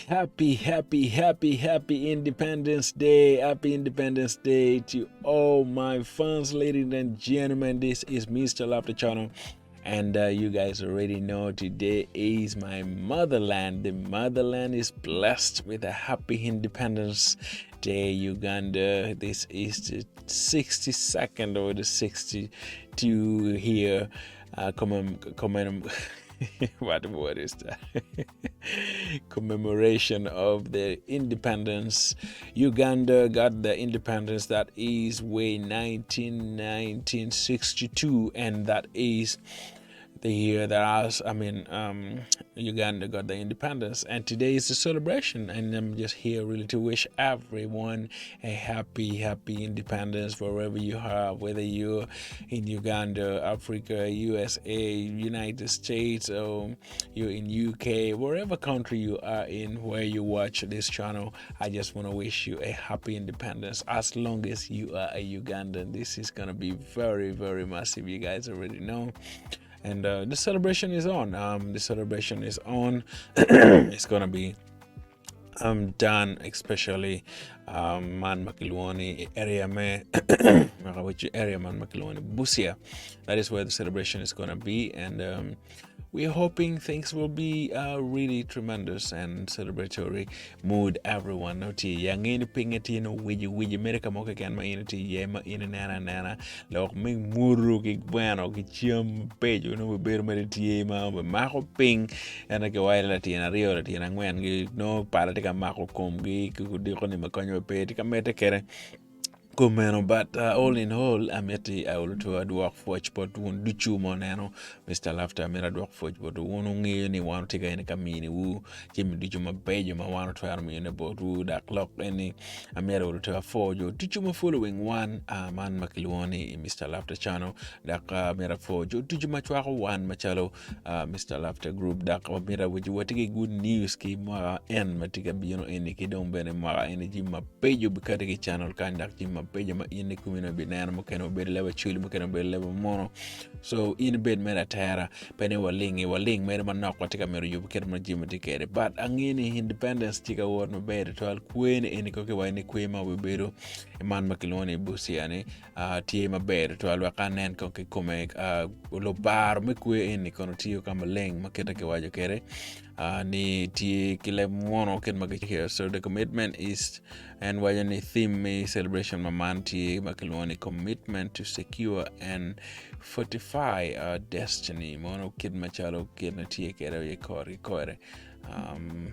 Happy, happy, happy, happy Independence Day. Happy Independence Day to all my fans, ladies and gentlemen. This is Mr. Laughter Channel. And uh, you guys already know today is my motherland. The motherland is blessed with a happy Independence Day, Uganda. This is the 62nd or the 62 here. Uh, commem- commem- what word is that? Commemoration of the independence. Uganda got the independence that is way 19, 1962, and that is the year that us, I mean, um, Uganda got the independence. And today is the celebration. And I'm just here really to wish everyone a happy, happy independence wherever you are, whether you're in Uganda, Africa, USA, United States, or you're in UK, wherever country you are in where you watch this channel. I just want to wish you a happy independence as long as you are a Ugandan. This is going to be very, very massive. You guys already know and uh, the celebration is on. Um, the celebration is on. it's gonna be um, done, especially um, man ma kilwongo ni area me which area man ma kilwongo ni Busia. That is where the celebration is gonna be, and um, we're hoping things will be uh, really tremendous and celebratory mood everyone no tye iye angeyo ni pinye tye no wici wici mere ka mo keken ma in itye iye ma in ineno anena lok me mutu ki gweno ki cam mabeco nongo bedo mere tye ma mako piny ento ki waco latin aryo latin angwen gi nongo pala tye ka mako komgi ki odiko ni ma konyo pe tye ka medde kwede Kumeno but uh, all in all amiti aol to adwok pwoc bot wun ducu ma oneno Mr. Laughter amito adwok pwoc bot wun wungeyo ni wan watye ka eni ka miniwu jami ducu mabeco ma wan watwero miyone botwu dok lok eni amito aol to apwo jo ducu ma following wan uh, man ma kilwongo ni Mr. Laughter channel dok uh, amito apwo jo ducu ma cwako wan macalo uh, Mr. Laughter Group dok wamito awaci watye ki good news ki mwaka en ma tye ka bino eni ki dong bene mwaka eni jami mabeco bikati ki channel kany dok jami mabeco ma in ikomi nongo ibineno mukene obedo leb acholi mukene obedo leb muno so in ibed mere atera pe ni walingi waling mere manok watye ka mito yubo kit ma jami tye kwede but angeyo ni independence tye ka wot maber tutwal kwe ni eni kong kiwaco ni kwe ma obibedo man ma kilwongo ni Busia ni uh, tye maber tutwal wek anen kong kikome uh, lubaro me kwe eni kono tiyo ka maleng ma kite kiwaco kwede uh, ni tye ki leb mwono kit ma gicio so the commitment is en waco ni theme me celebration ma man tye ma kilwongo ni commitment to secure and fortify our destiny mono kit macalo kit na tye kwede oye kore ki kore um,